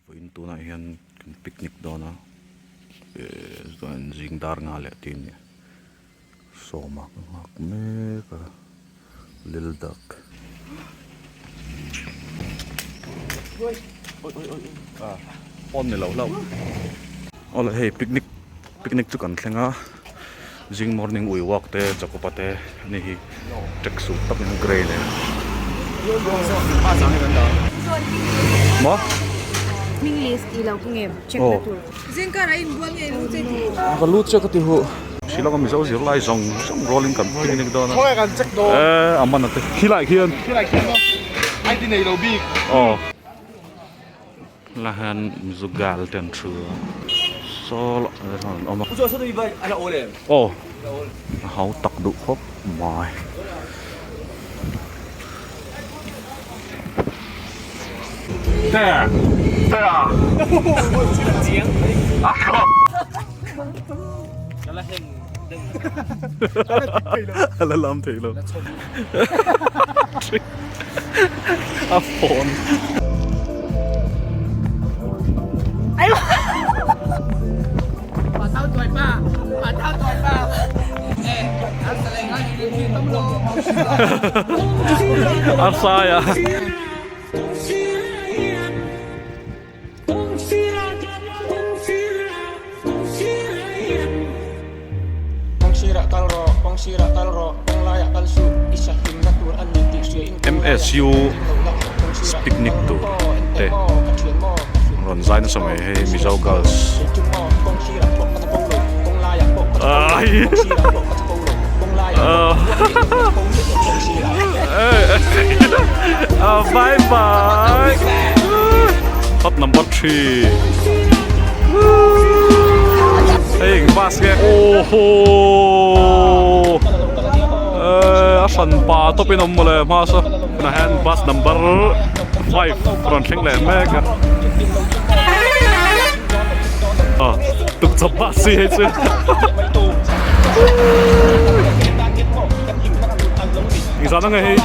Vawiin tunah hian kan picnic dawn a eh chuan zing dar nga leh tih a ni sawma ka nghak mek a lil dak phone ni lo hlauh awle hei picnic picnic chu kan thleng a zing morning ui walk te Jacob-a te ani hi track suit takin grey nen maw ka lu chiah ka ti huh Shillong a Mizo zirlai zawng zawng rualin kan picnic dawn a eh a man a te khilai khian aw. La hian Mizo gal te an thu a saw lah te chuan an awm a aw a hau tak duh khawp mai. A la lam thei lo a phone. A sai a. MSU picnic tur te rawn zai nasa mai hei Mizo girls Bye bye Hot number 3 Hei eng bus nge aw haw a hran pa tawp in awm mawle hma saw tunah hian bus number 5 rawn thleng leh mek a Tukchawp bus hi hei chu Engzah nge hei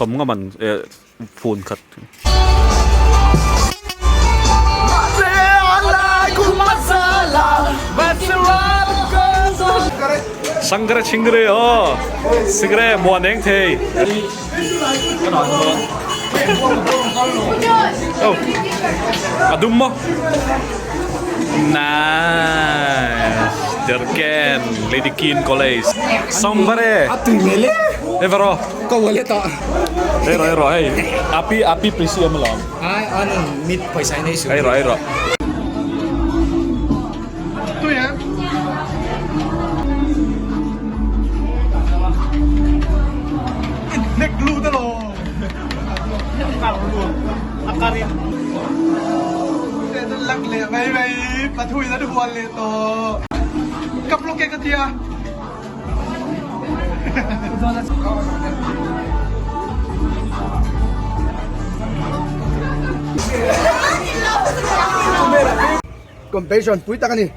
Sawmnga man eh phone khat. Sangre chingre aw sigre muan eng thei oh a dum maw nice Derken Lady Kin College Sangre Evero Ka wallet ah. Ei rawh ei rawh hei api api prisi em alawm. Ai an mit pawisa in ei suh. Ei rawh ei rawh. Tui em? Nek lu ta lo. A karin. Lak leh mai mai pathuin an hual leh tawh. Ka block e ka tia. Competition pui tak a ni.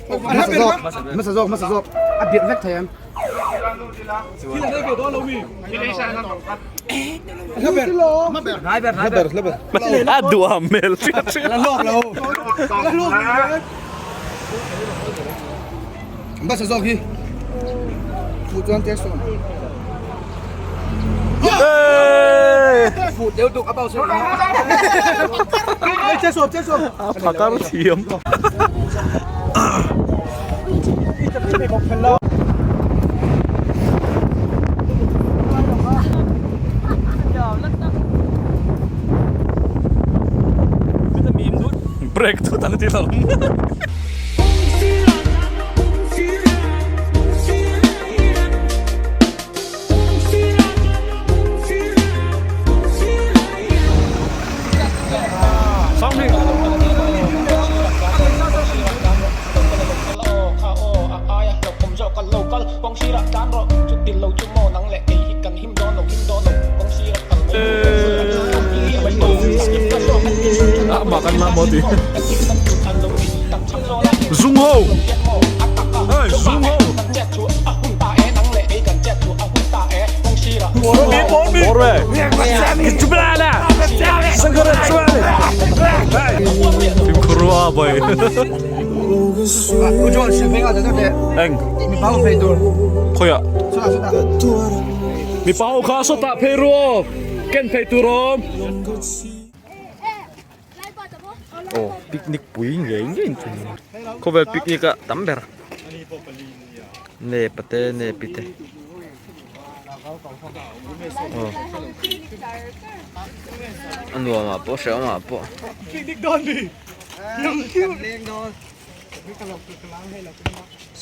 Hmasa zawk, hmasa zawk, hmasa zawk. A birh vek thei em? A duham hmel hriat hriat. La hlawk lo. La hlawk lo. Bus a zawk hi fuh chuan test awm. Fuh deuh tuk a pause. Che sawm che sawm. A phakar thiam. Break thut an ti lo. Mah kan mah maw ti. Zung ho! Hey, zung ho! Fimkhur a bai. Eng. Khoia. Mipa ho kha sawtah phei ru aw. Ken phei tur awm. Aw picnic pui ngei ngei in chu khawvel picnic a tam ber ne pate ne pite aw a nuam ah pawh hrehawm ah pawh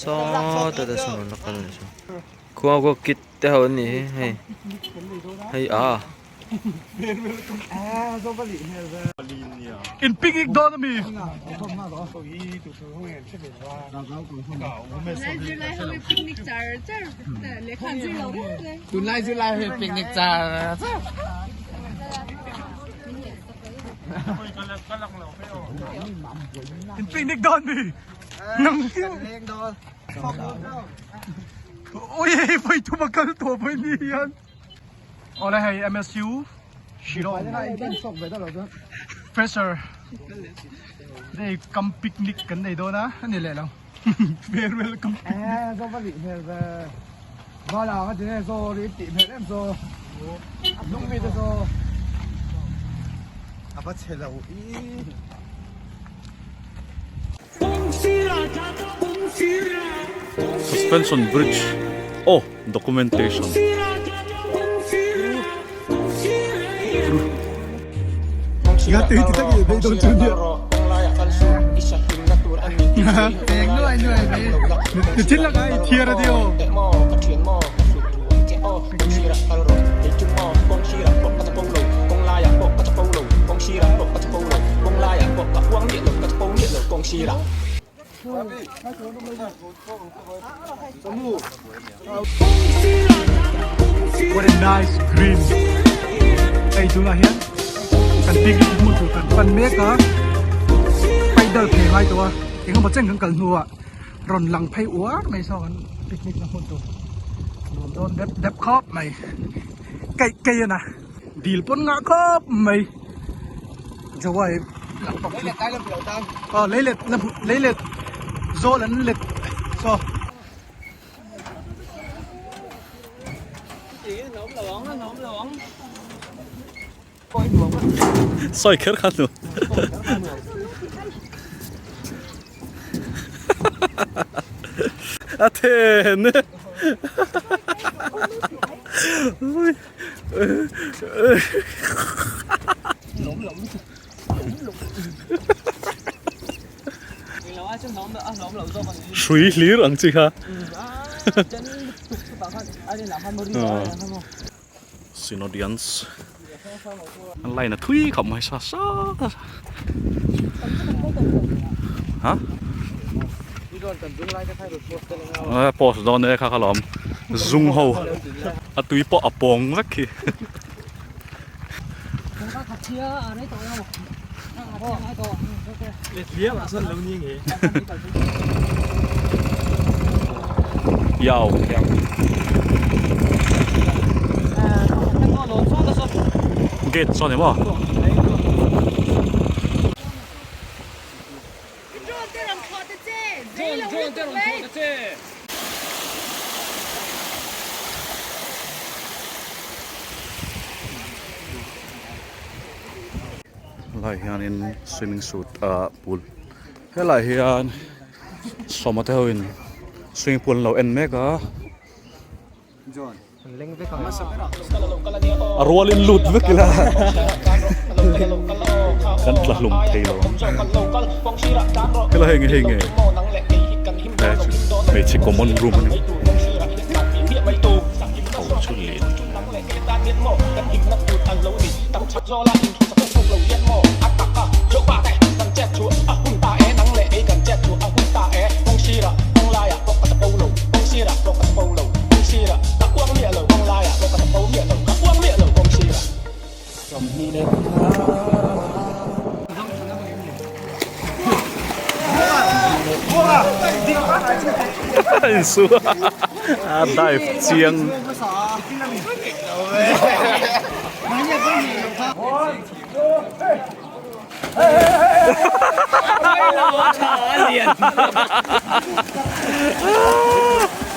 sawtah te sawn rawn la kal a nih chu khua khaw kit te ho an nih hi hei hei a. In picnic dawn ami. Tunlai zirlai ho picnic char char. In picnic dawn mi. Nang Oi hei voi thum a kal tawh mai ni hian. Awle hei MSU Shillong Fresher Day kam picnic kan nei dawn a a ni leh lo farewell kam picnic. Zo va rih hmel ve Vala nga ti nge zo ri tih hmel em zo lung mi te zo a va chhe lo i. Suspension bridge oh documentation. What a nice green hei tunah hian kan picnic hmun tur kan pan mek a paidal phei ngai tawh a engemaw chen kan kal hnuah rawn lang phei uar mai saw kan picnic na hmun tur nuam dawn dep dep khawp mai keih keih a na dil pawn ngah khawp mai jawai lampang chu aw lei let lei let zawl an let saw. Sawi kher kha nu. A then e. Hrui hlir ang chi kha. Synodians an line a thui khawp mai sa sa ha post dawn e kha kha lawm zung ho a tui pawh a pawng vek khi Yao. Gate saw ni maw? Helai hianin swimming suit ah pool helai hian sawma te ho in swimming pool an lo en mek a a rualin lut vek ila kan tla hlum thei lo ang helai hei nge hei nge hmeichhe common room a ni tho chu lian. Insu a dive chiang.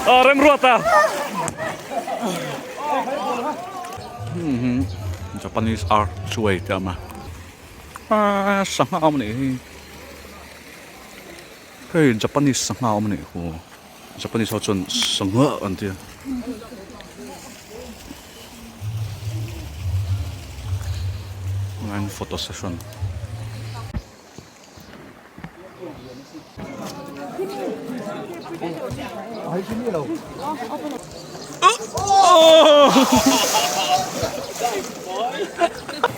Aw remruata. Japanese archway te a awm a aaa sangha a awm anih hi hei Japanese sangha a awm anih hu Japanese ho chuan sangha an tia. Online photo session.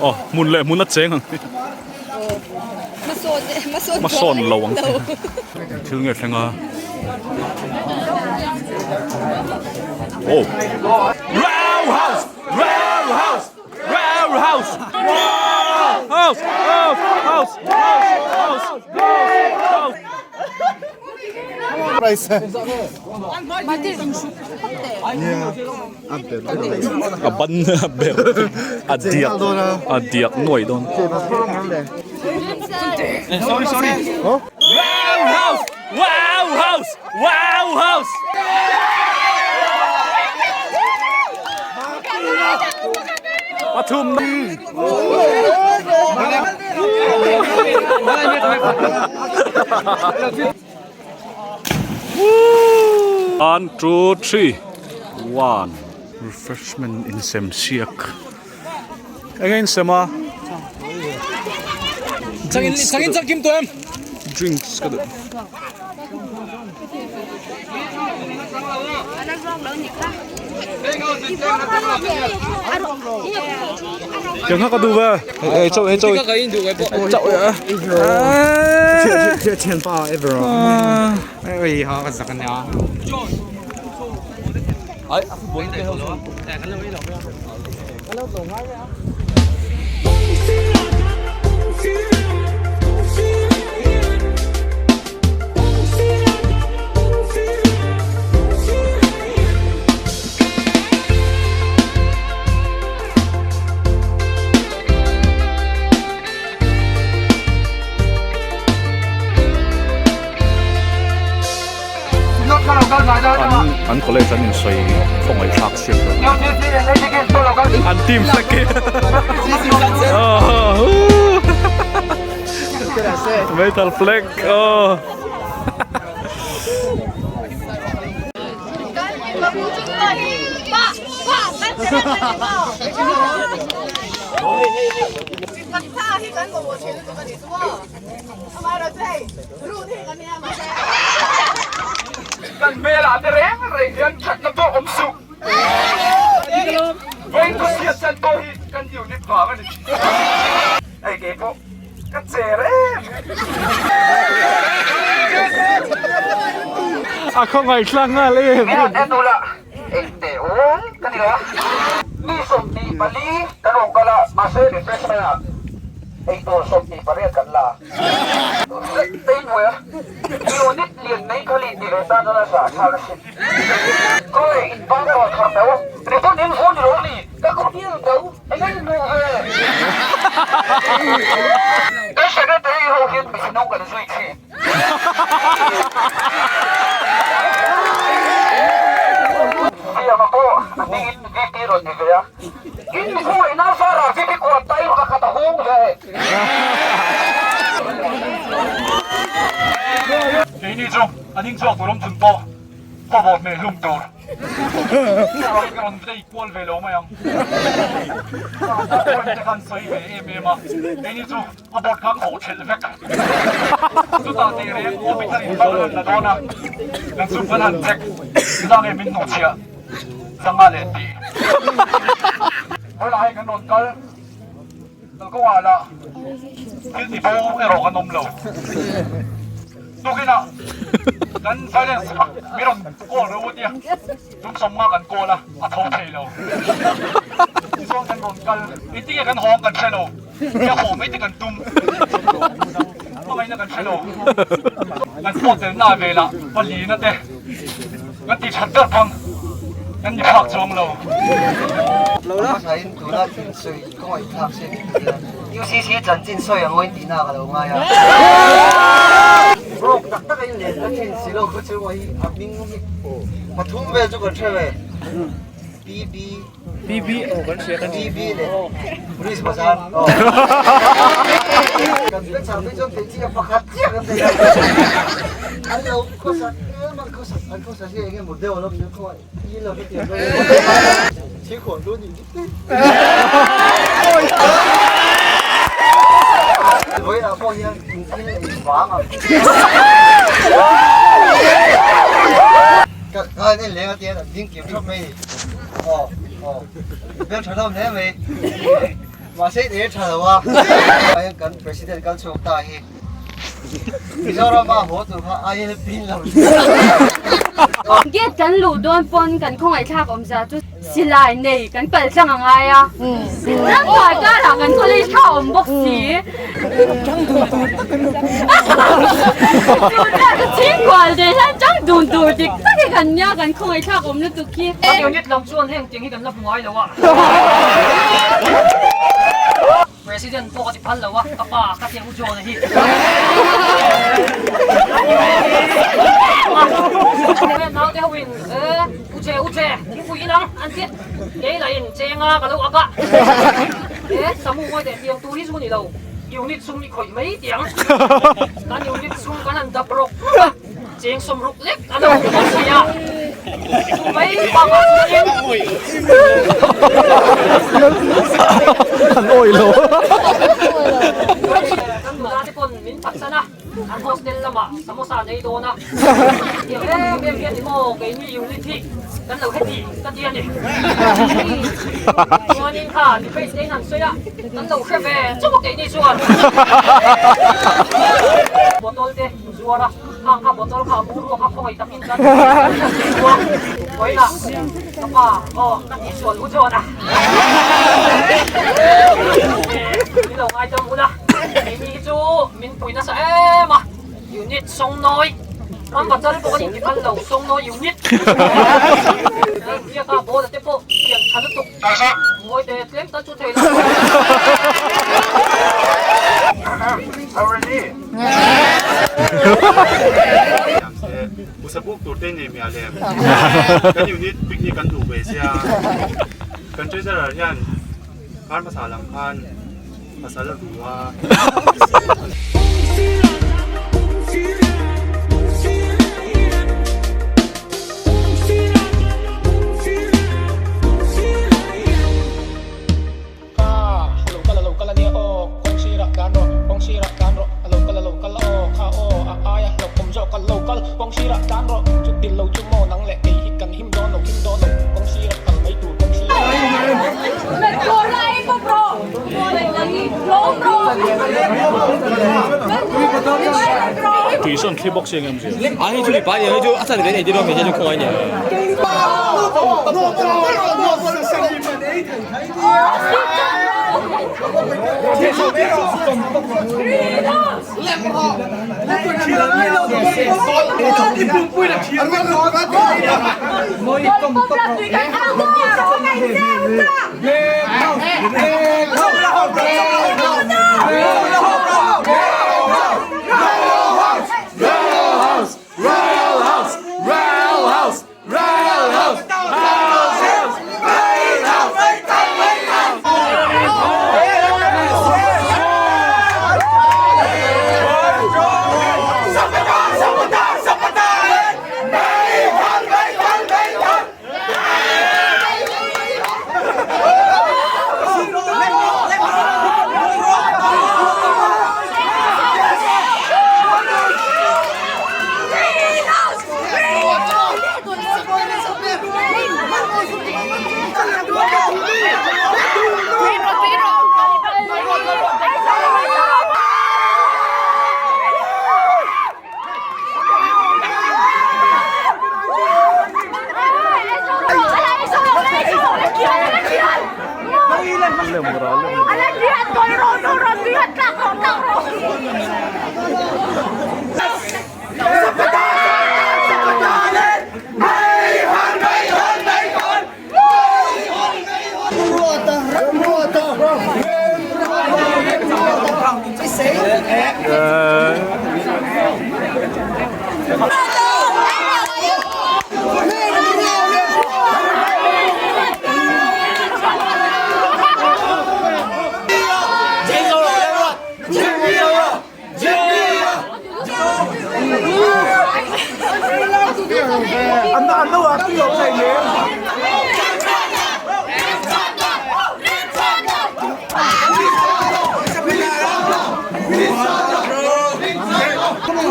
Aw hmun leh hmun a cheng ang hmasawn lo ang thil nge thleng a aw roundhouse roundhouse roundhouse house house house house house A ban a ber a diak a diak nuai dawn. Wow house wow house wow house. Pathum One two three one refreshment insem siak eng a insem a drinks drinks ka duh Chẳng hát có đủ về. Ê châu ê châu. Châu ạ. Thian pa e bro. Oi ha ka zak ania. An an college an insawi khawngaih thlak siak dawn an team flag hi metal flag aw. Kan hmelah te reng reng hian thatna pawh awm suh. Vawiin khawchhiat chan pawh hi kan unit vang a ni. Hei kei pawh ka cher em. A khawngaih tlang nghal em. En ula engte awm ka ni lo a. Mi 24 kan awm kal a mahse refreshment ah eitur 28 kan la. Unit lian mai kha lin ti ve tan a zah thlak asin. Kawle in bang tawh thar tho report in phone ro ni ka khawpial tho eng in hmuh ve. Kan secretary ho hian mi thinung kan zui thin. Siama pawh a hmingin VP rawn ni ve a. In mi khawngaihna zarah VP quarantine pakhat a hung ve. Keini chu a ding chhuak tur awm chhun pawh khaw vawt hmel hlum tur ka rawn vei kual ve lo mai ang. Te khan sawi ve em em a, keini chu a board kha khawh thelh vek. Chutah teh reng aw mi tharin bang an la dawn a, kan chu kan han check zang em min hnawhchhiah zanga leh tih. Hawlai kan rawn kal. Kalkawngah lah thil ti bo erawh kan awm lo. Tukinah kan silence mi rawn call reuh ania, tum sawmnga kan call a, a tho thei lo. Tichuan kan rawn kal, engtinge kan hawng kan hre lo, nia haw mai te kan tum. Hmangaihna kan hre lo. Kan pawh telna velah palina te kan ti that ber pawn kan ni phak chuang lo. Hmasain tuna thil sawi kawngah thlak se tih ka tia. UCC chanchin sawi ang awin tihna ka lo ngai a. Broke tak tak a in len ka thin si lo kha chu hi a hming hi pathum vel chu kan hre ve. PB PB aw kan hria kan PB leh Police Bazar aw. Kan vek chang phei chuan theih chi a pakhat chiah kan thei a. An lo khawsak em an khawsak an khawsak hi enge maw deuh a lo ni khaw i lo hetiang dawn thingkhuah lu nih dik dik. Vawiinah pawh hian in thil ei vang ang. Ka en leng a tian an ding kim thap mai ni. Aw aw bel tha lo hle mai. Mahse in ei tha lo a. Kan president kal chhuak ta hi. Mizoram a haw tur kha ILP lo. Gate kan luh dawn pawn kan khawngaihthlak awmzia chu silai nei kan pal tlang a ngai a. Ramhnuai karah kan college kha a awm bawk si. Tang dun tur tak an Tuna ka chhingkual ve hian tang dun tur dik tak hi kan nia kan khawngaihthlak awm lutuk hi. Kan unit lam chuan heng tiang hi kan la hmu ngai lo a. President pawh ka ti phal lo a, ka pa ka ti ang u John-a hi. Naute ho in e u che u che thingpui in ang an ti kei lah in chenga ka lo ak a e samu ngawi teh tiang tur hi chu ni lo unit sum i khawih mai tiang kan unit sum kan han dap rawk rawk a cheng sawm ruk lek an lo hmu bawk si a chu mai bakah chuanin An awih lo. Kan nula te pawn min phatsan a an hostel lamah samosa an ei dawn a tiang em em hian emaw keini unit hi kan lo heti ka ti a ni chuanin kha debate te in han sawi a kan lo hre ve chauh a keini chuan bottle te zuar a Khang kha bottle kha a bur ruak a khawngaih takin kan hmu a, vawiinah ka pa aw ka tihsual u chuan a min lo ngaidam ula, keini hi chu min pui nasa em a, unit sawngnawi ram bottle pawh kan inti phal lo, sawngnawi unit biaka ball te pawh pian tha lutuk ngawi te tlem tal chu thei lo. Usabuk tur te nei miah lem kan unit picnic kan duh ve sia kan treasurer hian kar hmasa lam khan pasal a ru a. Ka a lo kal a lo kal a nia aw, kawng sirah tlan rawh, kawng sirah tlan rawh, a lo kal a lo kal a aw, kha aw, a aia hlauhawm zawk a lo kal, kawng sirah tlan rawh, chuti lo chu maw nang leh kei hi kan him dawn lo, him dawn lo, kawng sirah kal mai tur, kawng sirah.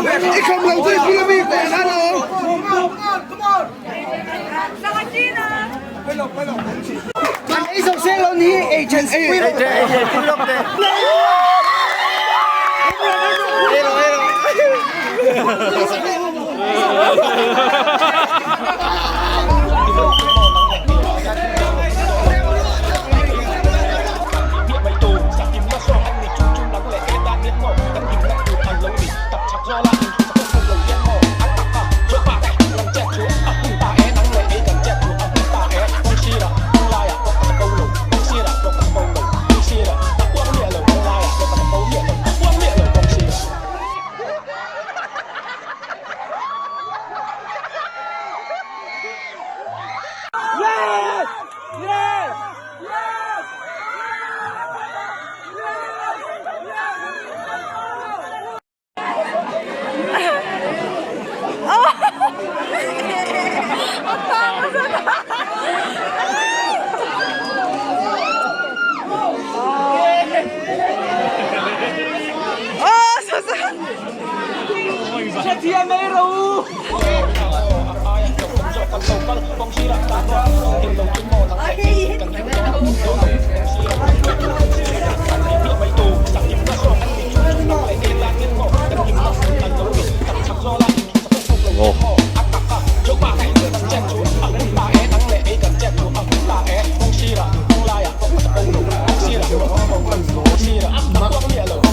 I kham lo chu i bula mi teh hlan a awm. An ei zo seng lo ni ei then pui lo.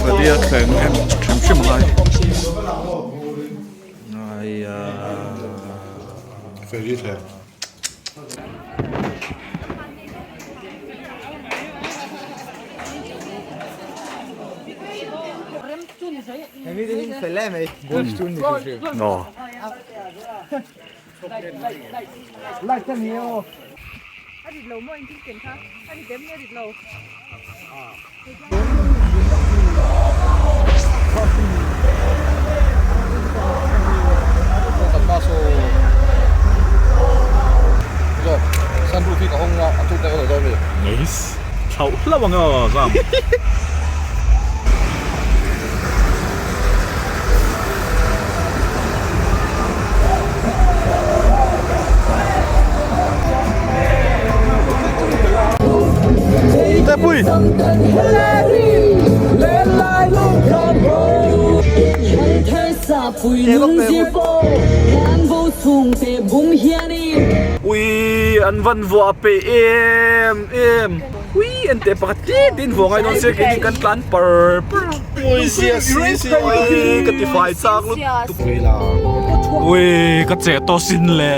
Freddy-a thleng em hrim hrim a ngai. Freddy thleng. Nice. Thlauh hlauh ang aw zam. Tepui. Ui an van vuah pe em em ui an teh pakhat te te in vuah ngai dawn sia keini kan tlan par par ui sia si si ui ka ti fai chak lutuk ui ka cheh tawh sin le.